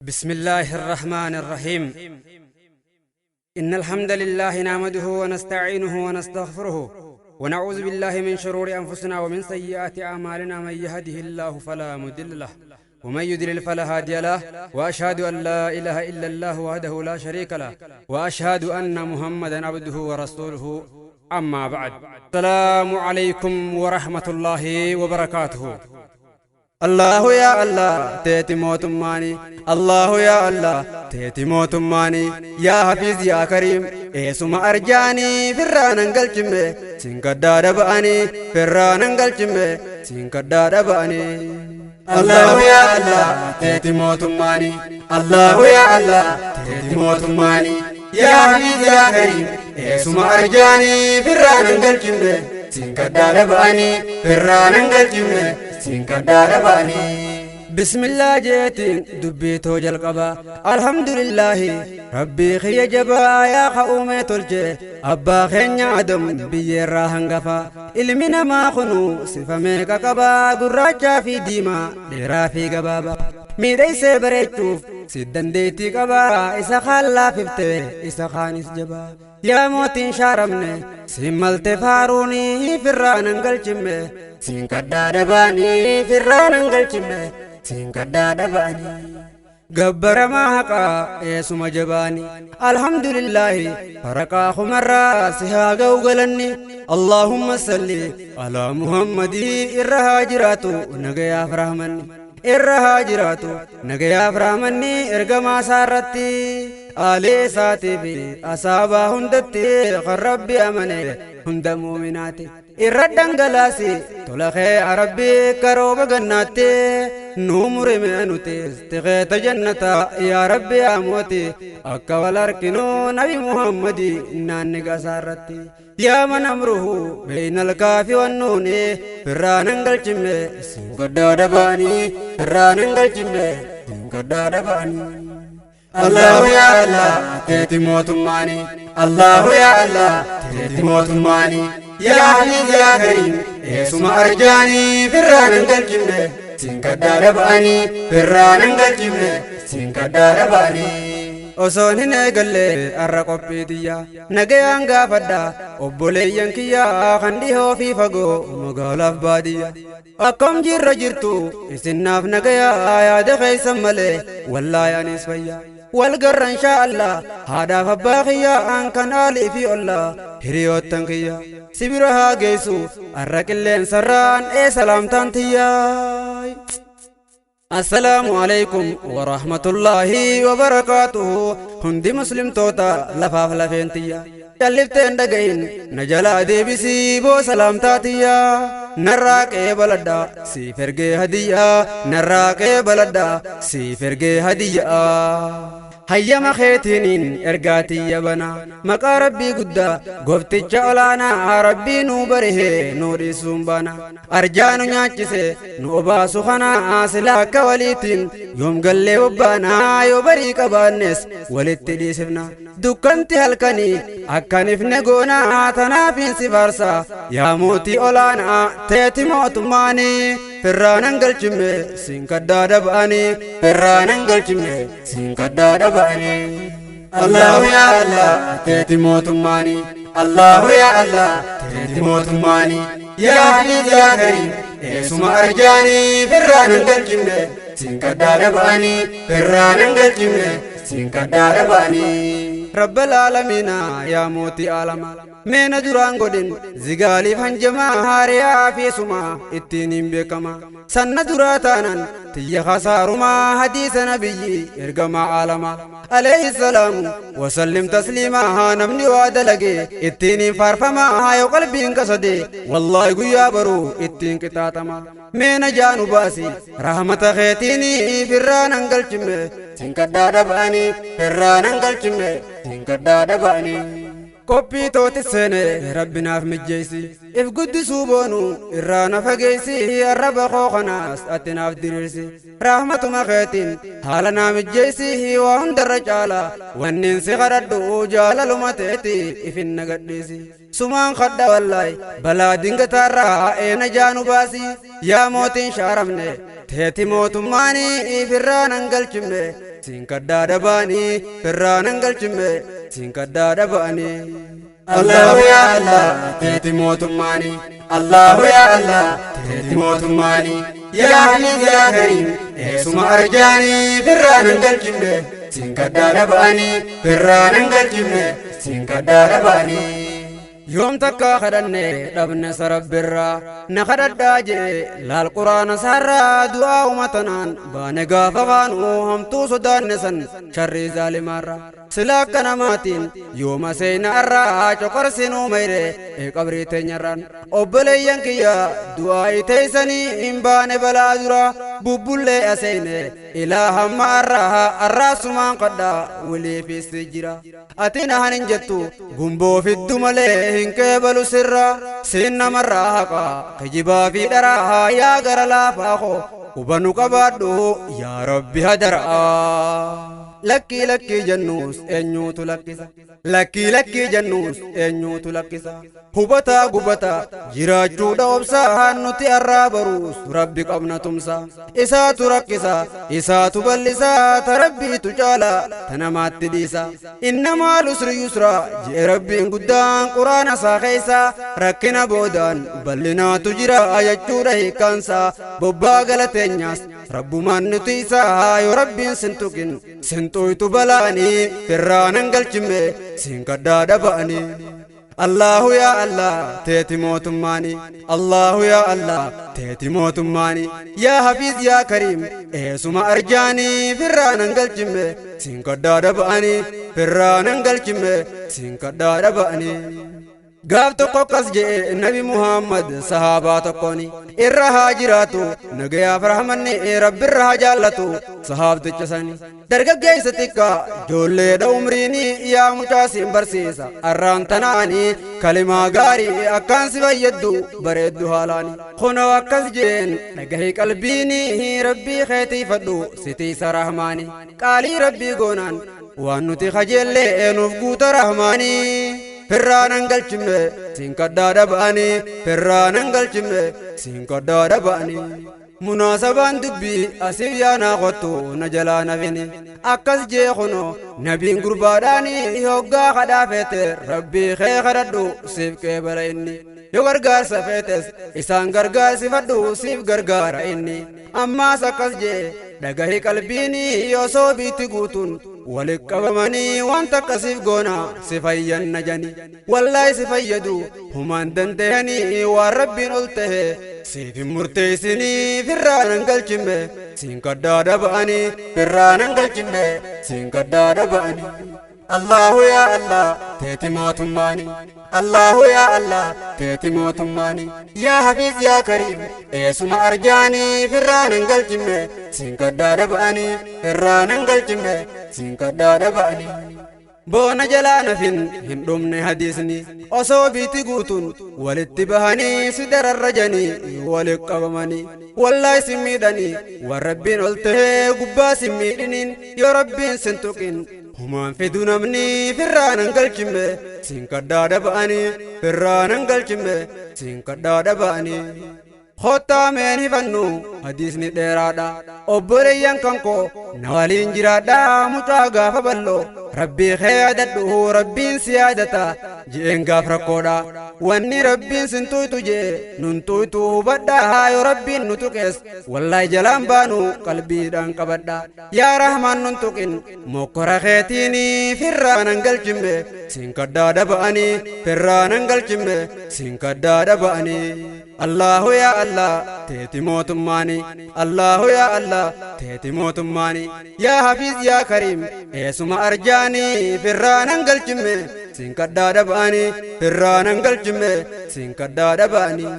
بسم الله الرحمن الرحيم. إن الحمد لله نحمده ونستعينه ونستغفره ونعوذ بالله من شرور أنفسنا ومن سيئات أعمالنا، من يهده الله فلا مضل له ومن يضلل فلا هادي له، وأشهد أن لا إله إلا الله وحده لا شريك له، وأشهد أن محمدا عبده ورسوله. أما بعد، السلام عليكم ورحمة الله وبركاته. الله يا الله تيتي موتماني، الله يا الله تيتي موتماني، يا حفيظ يا كريم إيسما أرجاني فرانا قلتمي سنكدا دباني، فرانا قلتمي سنكدا دباني. الله يا الله تيتي موتماني، الله يا الله تيتي موتماني، يا حفيظ يا كريم إيسما أرجاني فرانا قلتمي سنكدا دباني، فرانا قلتمي سنكدار باني. بسم الله جيتين دبيتو جلقبا، الحمد لله ربي خي جبا، يا قومي تلجي أبا خينيا عدم بيرا هنغفا، إلمنا ما خنو صفة ميكا قبا، قراجا في ديما ديرا في قبابا، ميدي سيبريتوف سيدن ديتي قبا، إسا خالا ففتي إسا خانس جبا، يا موتين شارمني سملت فاروني فرانا قلتمي سنكدا دباني، فرانا قلتمي سنكدا دباني. قبر ما حقا يسوم جباني، الحمد لله فرقا خمرا سهاقا وقلني. اللهم صل على محمد الرهاجراتو نقيا فرحمني، الرهاجراتو نقيا فرحمني، ارقما سارتي آلي ساتي في أصابا هندتي، خربي أمني هند مؤمناتي، الردن قلاسي تلخي عربي كروب قناتي، نومر منوتي استغيت جنتا يا ربي أموتي، أكا والأركنو نبي محمدي ناني قصارتي، يا من أمره بين الكاف والنون، فرانا قلتمي سنقدا دباني، فرانا قلتمي سنقدا دباني. الله يا الله تيتي موتماني، الله يا الله تيتي موتماني، يا حفيظ يا كريم إيسما أرجاني فرانا قلتمي سنكدا دباني، فرانا قلتمي سنكدا دباني. Osoon hin eegalle arra qophii tiyya nagayaan gaafadha obboleeyyan kiyya, kan dhihoo fi fagoo magaalaaf baadiyya, akkam jirra jirtu isinnaaf nagayaa, yaada keeysan malee wallaahi anis fayya, wal garra inshaa Allah haadhaaf abbaa kiyya, an kan aalii fi ollaa hiriyoottan kiyya, sibira haa geessu arra qilleensarraan ee salaamtaan tiyya. السلام عليكم ورحمة الله وبركاته. هندي مسلم توتا لفاف لفنتيا شلفتين دقين نجلا ديبسي بو سلام تاتيا، نراك بلدا سيفرقي هدية، نراك بلدا سيفرقي هدية. هيا ما خيتنين ارقاتي يا بنا مقا ربي قدا قفتي جعلانا، ربي نوبره نوري سنبانا، أرجانو نياتشسي نوبا سخنا، سلاك وليتين يوم قلي وبانا، يوبري كبانس ولتلي سفنا، دكانتي هلكني أكنف نقونا، تنافين سفارسا يا موتي أولانا، تيتي موت ماني فرانا قلتمي سنكدا دباني، فرانا قلتمي سنكدا دباني. الله يا الله تيتي موتماني، الله يا الله تيتي موتماني، يا حفيظ يا كريم إيسما أرجاني فرانا قلتمي سنكدا دباني، فرانا قلتمي سنكدا دباني. رب العالمين يا موتي عالم من دران قدن زغالي فنجما، هاريا في سما اتنين بكما، سنة دراتانا تي خسارما، حديث نبي ارقما عالما عليه السلام وسلم تسليما، نمني وادلقي اتنين فارفما، يا قلبي انقصدي والله قيا برو اتين كتاتما، من جانو باسي رحمة خيتيني فرانا قلتمي سنكدا دباني، فرانا قلتمي سنكدا دباني. qophii toote seene rabbinaaf mijjeessi if guddisuu boonu irraa na fageessi arraba koo kanaas ati naaf diriirsi rahmatuma keetiin haala naa mijjeessi waa hundarra caala wanniin si kadhadhu jaalaluma teeti ifin na gadhiisi sumaan kadha wallaay balaa dingataarraa eena jaanu baasi yaa mootiin shaaramne Teeti mootummaanii firraan hangalchimne siin kaddaa dhabaanii firraan hangalchimne siin kaddaa dhabaanii. Allahu yaa Allah teeti mootummaanii Allahu yaa Allah teeti mootummaanii yaa Hafiz yaa Kariim eessuma arjaanii firraan hangalchimne siin kaddaa dhabaanii firraan hangalchimne siin kaddaa dhabaanii. Yoom takka kadhanne dhabne sarabbirraa na kadhadhaa jee laal quraana isaarraa du'aa umatanaan baane gaafa baanu hamtuu sodaanne san sharrii zaalimaarraa sila akka namaatiin yooma seenaarraa coqorsinuu mayre ee qabrii teenyarraan obboleeyyan kiyya du'aa iteeysanii hin baane balaa dura bubbullee aseene ilaa hamma arraa arraasumaan qadhaa wiliifis jira ati nahan hin jettu gumboo fiddu malee hin qeebalu sirra siin namarraa haqa kijibaa fi dharaa yaa gara laafaa koo hubannu qabaadhu yaa rabbi hadaraa. Lakkii lakkii jennuus eenyuutu lakkisa lakkii lakkii jennuus eenyuutu lakkisa hubataa gubataa jiraachuudha obsaa nuti arraa baruus rabbi qabna tumsa isaatu rakkisa isaatu bal'isa ta rabbiitu caala ta namaatti dhiisa innamaa lusri yusra jee rabbiin guddaan quraana isaa keessa rakkina boodaan bal'inaatu jira jechuudha hiikkaansa bobbaa galateenyaas rabbumaan nuti isaa yoo rabbiin sin tuqin sin xuytu balaanii firraan hangalchime siin kaddaa dhaba'anii. Allahu yaa Allah teeti mootummaanii Allahu yaa Allah teeti mootummaanii yaa Hafiz yaa Kariim eessuma arjaanii firraan hangalchime siin kaddaa dhaba'anii firraan hangalchime siin kaddaa dhaba'anii. Gaaf tokko akkas jedhe Nabi Muhammad sahaabaa tokkoon irra haa jiraatu nagayaaf rahmanni rabbirra haa jaallatu sahaabticha sani dargaggeessa xiqqaa ijoolleedha umriinii yaa mucaa siin barsiisa arraan tanaanii kalimaa gaarii akkaan si fayyaddu bareeddu haalaani kunoo akkas jeen dhagahi qalbiinii rabbii keetiifadhu sitiisa rahmaani qaalii rabbii goonaan waan nuti kajeellee nuuf guuta rahmaanii. Firraan hangalchimne siin kaddaa dhaba'anii firraan hangalchimne siin kaddaa dhaba'anii. Munaasabaan dubbii asiif yaanaa qottu na jalaa nafini akkas jee kunoo nabiin gurbaadhaanii hoggaa kadhaa feete rabbii kee kadhadhu siif qeebala inni yoo gargaarsa feetes isaan gargaarsifadhu siif gargaara inni ammaas akkas jee dhagahi qalbiinii osoo biitti guutuun walitti qabamanii wanta akkasiif goona si fayyanna jani wallaahi si fayyadu humaan danda'anii waan rabbiin ol tahe siif hin murteessinii firraan hangalchimne siin kaddaa dhaba'anii firraan hangalchimne siin kaddaa dhaba'anii. Allahu yaa Allah teeti mootummaanii Allahu yaa Allah teeti mootummaanii yaa Hafiz yaa Kariim eessuma arjaanii firraan hangalchimne siin kaddaa dhaba'anii firraan hangalchimne siin kaddaa dhaba'anii. Boona jalaa nafin hin dhumne hadiisni osoo biitti guutuun walitti bahanii si dararrajanii walitti qabamanii wallaahi si miidhanii waan rabbiin ol tahee gubbaa si miidhiniin yoo rabbiin sin tuqin humaan fidu namni firraan hangalchimne siin kaddaa dhaba'anii firraan hangalchimne siin kaddaa dhaba'anii. Kottaa meen hifannu hadiisni dheeraadha obboleeyyan kan koo na waliin jiraadha mucaa gaafa bal'oo rabbii kee yaadadhu rabbiin si yaadata je'een gaaf rakkoodha wanni rabbiin sin tuytu jee nun tuytu hubadha yoo rabbiin nu tuqees wallaahi jalaan baanu qalbiidhaan qabadha yaa rahmaan nun tuqin mokkora keetiini firraan hangalchimne siin kaddaa dhaba'anii firraan hangalchimne siin kaddaa dhaba'anii. Allahu yaa Allah teeti mootummaanii Allahu yaa Allah teeti mootummaanii yaa Hafiz yaa Kariim eessuma arjaanii firraan hangalchimne siin kaddaa dhaba'anii firraan hangalchimne siin kaddaa dhaba'anii.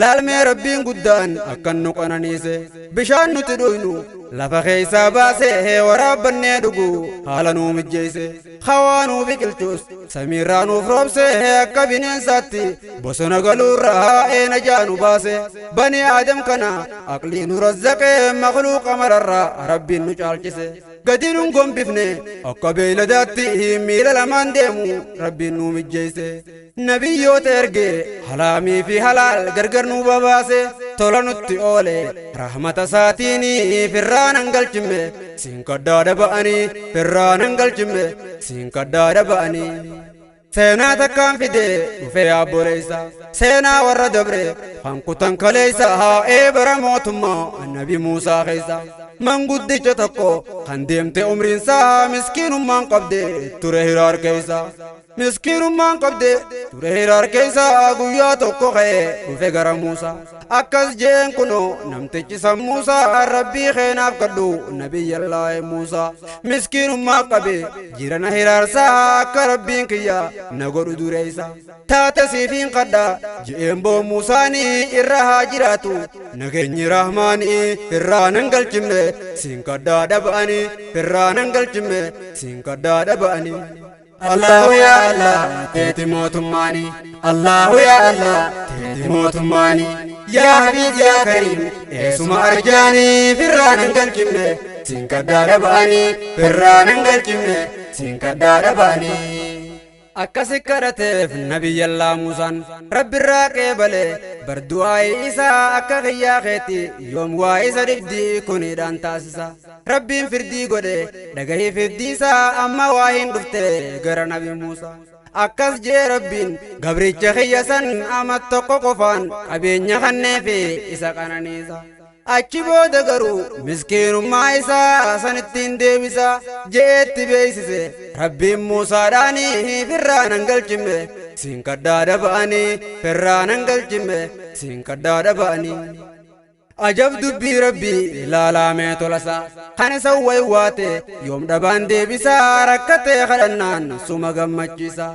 Laalmee rabbiin guddaan akkan nu qananiise bishaan nuti dhuynu lafa keessaa baasee waraabbannee dhugu haala nuu mijjeesse hawaa nuu biqilchus samiirraa nuuf roobse akka bineensaatti bosona galuurraa eena jaanu baase bani aadam kana aqlii nu razzaqee makluuqa mararraa rabbiin nu caalchise. Gadi nun gombifne akka beeyladaatti miila lamaan deemu Rabbiin nuu mijjeesse. Nabiyyoota erge halaamii fi halaal gargar nuu babaase, tola nutti oole rahmata isaatiin. Firraan hangalchime siin kaddaadha ba'anii, firraan hangalchime siin kaddaadha ba'anii. Seenaa takkaan fide dhufee abboleessa, seenaa warra dabre kan kutan kaleessa. Haa bara mootummaa Nabi Muusaa keessa manguddicha tokko kan deemte umriinsaa miskiinummaan qabde ture hiraar keessa. Miskiinummaan qabde ture hiraar keessa. Guyyaa tokko ka'ee dhufe gara Muusaa, akkas jeen: "Kunoo namtichi san Muusaa, Rabbii keenaaf kadhu Nabiyyallaahi Muusaa, miskiinummaa qabe jirana hiraarsaa, akka Rabbiin kiyya na godhu dureessa taate siifiin kadha," je'een. Boo Muusaanii irra haa jiraatu nageenyi rahmaanii, irraa nan galchimne siin kadhaa dhaba'anii, irraa nan galchimne siin kadhaa dhaba'anii. Allahu yaa Allah, teeti mootummaani. Allahu yaa Allah, teeti mootummaani. Yaa Hafiiz, yaa Kariim, eessuma arjaanii, firraa nan galchimne siin kadhaa dhaba'anii, firraa nan galchimne siin kadhaa dhaba'anii. Akkasi kadhateef Nabiyyallaa Muusaan, Rabbirraa qeebale bar du'aa'ii isaa. Akka kiyyaa keetti yoom waa isa dhibdii kuniidhaan taasisa. Rabbiin firdii godhe, dhagahii firdii isaa. Amma waa hin dhufte gara Nabi Muusaa, akkas jee Rabbiin: "Gabricha kiyya san ama tokko qofaan qabeenya kanneefi isa qananiisa. Achi booda garuu miskiinummaa isaa sanittiin deebisa," jeetti beeksise Rabbiin Muusaadhaanii. Firraa nan galchime siin kadhaadha ba'anii, firraa nan galchime siin kadhaadha ba'anii. Ajab dubbii Rabbii ilaalaamee tolasaa kan isa waywaate yoom dhabaan deebisaa, rakkatee kadhannaan suma gammachiisa.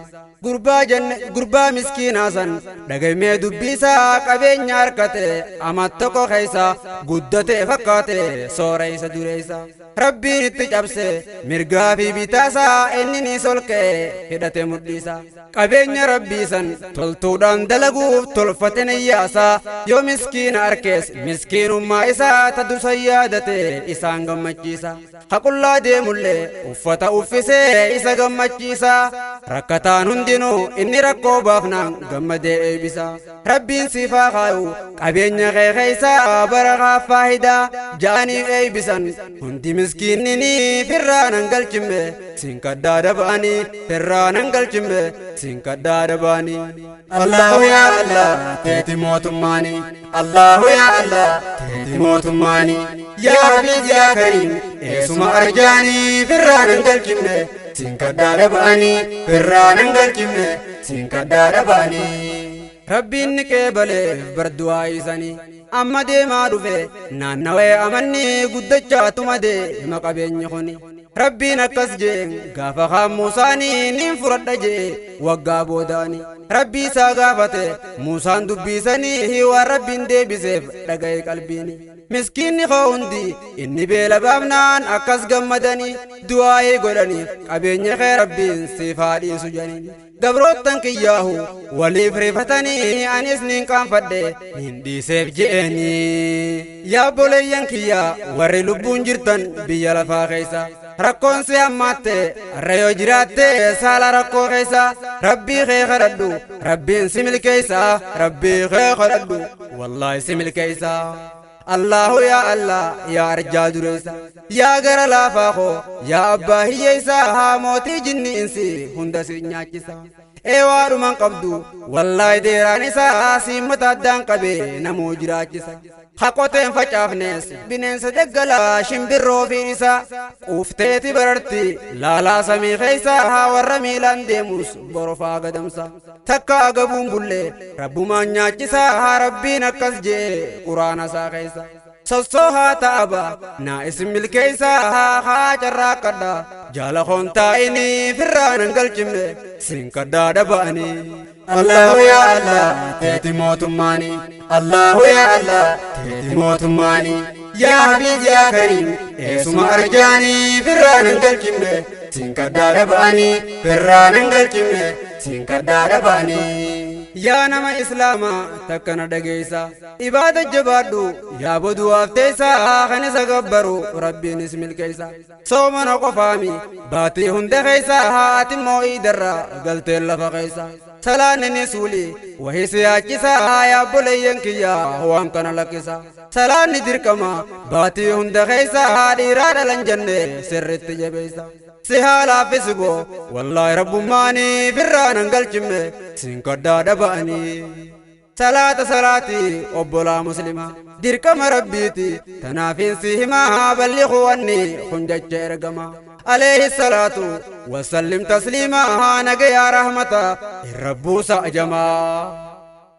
Gurbaa jenne, gurbaa miskiinaa san dhagaymee dubbiisaa. Qabeenya harkate ama tokko keessa guddatee fakkaate sooreysa dureessa. Rabbiin itti cabse mirgaa fi bitaasaa, inni ni solkee hidhate mudhiisa. Qabeenya Rabbii san toltuudhaan dalaguuf tolfate niyyaasaa. Yoo miskiina arkees miskiinummaa isaa ta dursa yaadate isaan gammachiisa. Haqullaa deemullee uffata uffisee isa gammachiisa. Rakkataan hundinuu inni rakkoo baafnaan gammadee eebbisa. Rabbiin siifaa kaayu qabeenya kee keessa barakaa faayidaa, ja'anii eebbisan hundi. Miskiinnini firraa nan galchime siin kadhaa dhaba'anii, firraa nan galchime siin kadhaa dhaba'anii. Allahu yaa Allah, teeti mootummaani. Allahu yaa Allah, teeti mootummaani. Yaa Hafiiz, yaa Kariim, eessuma arjaanii, firraa nan galchimne siin kadhaa dhaba'anii, firraa nan galchimne siin kadhaa dhaba'anii. Rabbiin ni qeebaleef bar du'aa isanii. Amma deemaa dhufe naannawee amanni guddachaatuma deema qabeenyi kuni. Rabbiin akkas jee gaafa kaan Muusaanii: "Nin fudhadha," jee waggaa boodaani. Rabbii isaa gaafate Muusaan dubbiisanii, waan Rabbiin deebiseef dhaga'e qalbiini. Miskiinni koo hundi inni beela baafnaan akkas gammadanii du'aa'ii godhaniif, "Qabeenya kee Rabbiin siif haa dhiisu," jedhanii. "Gabroottan kiyyaahu waliif rifatanii, anis nin qaanfadhe nin dhiiseef," je'eenii. Yaa obboleeyyan kiyyaa warri lubbuun jirtan biyya lafaa keessa, rakkoon si hammaatte har'a yoo jiraatte saala rakkoo keessa, Rabbii kee kadhadhu, Rabbiin si milkeessa. Rabbii kee kadhadhu, wallaahi si milkeessa. Allahu yaa Allah, yaa arjaa dureessa, yaa gara laafaa koo, yaa abbaa hiyyeessa, haa mootii jinni insi hunda si nyaachisa. Ee waadhuman qabdu wallaahi deeraan isaa siimmata addaan qabee namuu jiraachisa. Haqoteen facaafnes bineensa daggalaa shimbirroo fi isa quufteeti bararti laalaa samii keessa, haa warra miilaan deemus borofaa gadamsa. Takka agabuun bullee Rabbumaan nyaachisa. Haa Rabbiin akkas jee quraana isaa keessa. Sossoo haa ta'aba naa isin milkeessa, haa carraaqqadha jaala koon taa'inii, firraan hin galchimne siin kadhaa dhaba'anii. Allahu yaa Allah, teeti mootummaani. Allahu yaa Allah, teeti mootummaani. Yaa Hafiiz, yaa Kariim, eessuma arjaanii, firraan hin galchimne siin kadhaa dhaba'anii, firraan hin galchimne siin kadhaa dhaba'anii. Yaa nama Islaamaa takka na dhageeysa, ibaada jabaadhu yaa boduwaaf teeysa, kan isa gabbaru Rabbiinis milkeeysa. Soomana qofaami baatii hunda keeysa, ati immoo iidarra galteen lafa keeysa. Salaanni ni suuli wahii si yaachisa, yaa obboleeyyan kiyya waan kana lakkisa. Salaanni dirqama baatii hunda keeysa, dhiiraa dhalan jenne sirritti jabeeysa. Si haalaafis boo wallaahi rabbummaanii firraan hin galchime siin kaddaa dhaba'anii. Salaata salaatii obbolaa muslima dirqama Rabbiiti, tanaafiin si himaa balliquu wanni kun jecha ergama. Alayhi salaatu wasallim tasliimaa, nagayaa rahmata irra buusa ajamaa.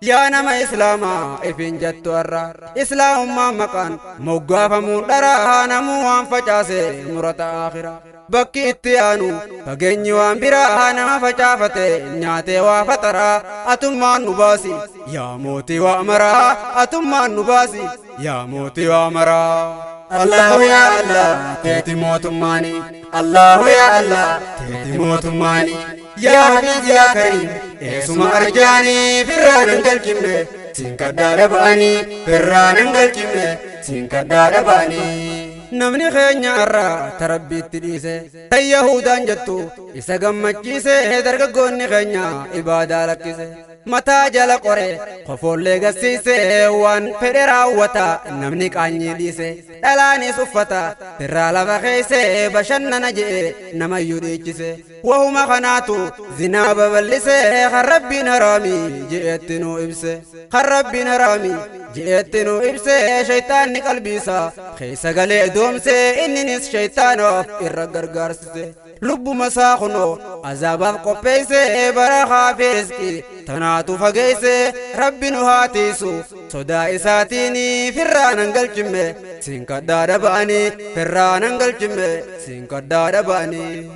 Yaa nama Islaamaa ifin jettu har'a Islaamummaan maqaan moggaafamuun dharaa, namuu waan facaase murata aakhira. Bakki itti aanu fageenyi waan biraa, nama facaafate nyaatee waa faxaraa. Atummaan nu baasi yaa mootii waa maraa, atummaan nu baasi yaa mootii waa maraa. Allahu yaa Allah teeti mootummaani, Allahu yaa Allah teeti mootummaani. Yaa Hafiiz yaa Kariim eessuma arjaanii firraan hin galchifne siin kadhaa dhaba'anii, firraan hin galchifne siin kadhaa dhaba'anii. Namni keenya har'a tarabbiitti dhiise tan Yahudaan jettu isa gammachiise, dargaggoonni keenya ibaadaa lakkise. Mataa jala qore kofoollee gassiise, waan fedhe raawwata namni qaanyii dhiise. Dhalaanis uffata tirraa lafa keeyse bashannana je'e namayyuu dhiichise. Wahuma kanaatu zinaa babal'ise, kan Rabbiin haraami je'etti nu ibse. Kan Rabbiin haraami je'etti nu ibse, shaytaanni qalbiisa keessa galee doomse, inninis shaytaanaaf irra gargaarsise. Lubbuma isaa kunoo azaabaaf qopheeyse, barakaa fi rizqii tanaatu fageeyse. Rabbi nu haa tiisu sodaa isaatiin firraan hin galchime siin kadhaa dhaba'anii, firraan hin galchime siin kadhaa dhaba'anii.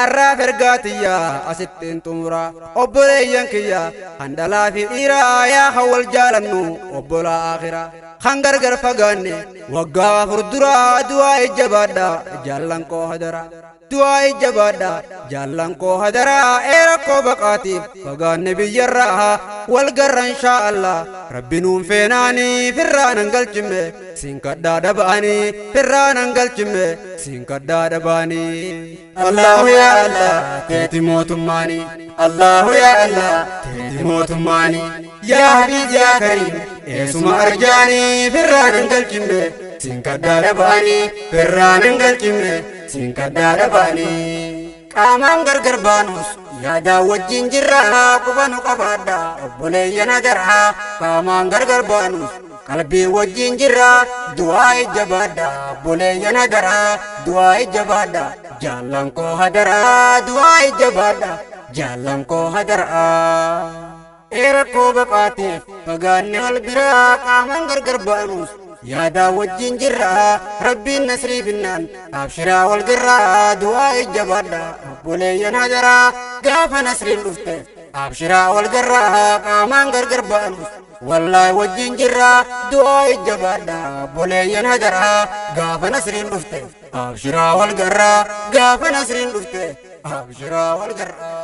Arraaf ergaa tiyya asittiin xumura, obboleeyyan kiyya kan dhalaa fi dhiiraa, yaa kan wal jaalannu obbolaa aakhira kan gargar fagaanne waggaa 4 duraa, du'aa ijjabaadha jaallan koo hadara, du'aa ijjabaadha jaallan koo hadara. Ee rakkoo baqaatiif fagaanne biyyarraa, wal garra inshaa Allah Rabbi nuun feenaanii firraan hin galchime siin kadhaa dhaba'anii, firraan hin galchime siin kadhaa dhaba'anii. Allahu yaa Allah teeti mootummaani, Allahu yaa Allah teeti mootummaani. Yaa Hafiiz yaa Kariim eessuma arjaanii firraan hin galchine siin kadhaa dhaba'anii, firraan hin galchine siin kadhaa dhaba'anii. Qaamaan gargar baanus yaadaa wajjin jirra, quba nu qabaadha obboleeyyan agaraa. Qaamaan gargar baanus qalbii wajjin jirra, du'aa ijjabaadha obboleeyyan agaraa, du'aa ijjabaadha jaallan koo hadaraa, du'aa ijjabaadha jaallan koo hadaraa. Ee rakkoo baqaatiif fagaanne wal biraa, qaamaan gargar baanus yaadaa wajjin jirra, Rabbiin nasrii finnaan abshiraa wal garraa, du'aa ijjabaadha obboleeyyan hadaraa. Gaafa nasriin dhufte abshiraa wal garraa, qaamaan gargar baanus wallaahi wajjin jirra, du'aa ijjabaadha obboleeyyan hadaraa. Gaafa nasriin dhufte abshiraa wal garraa, gaafa nasriin dhufte abshiraa wal garraa.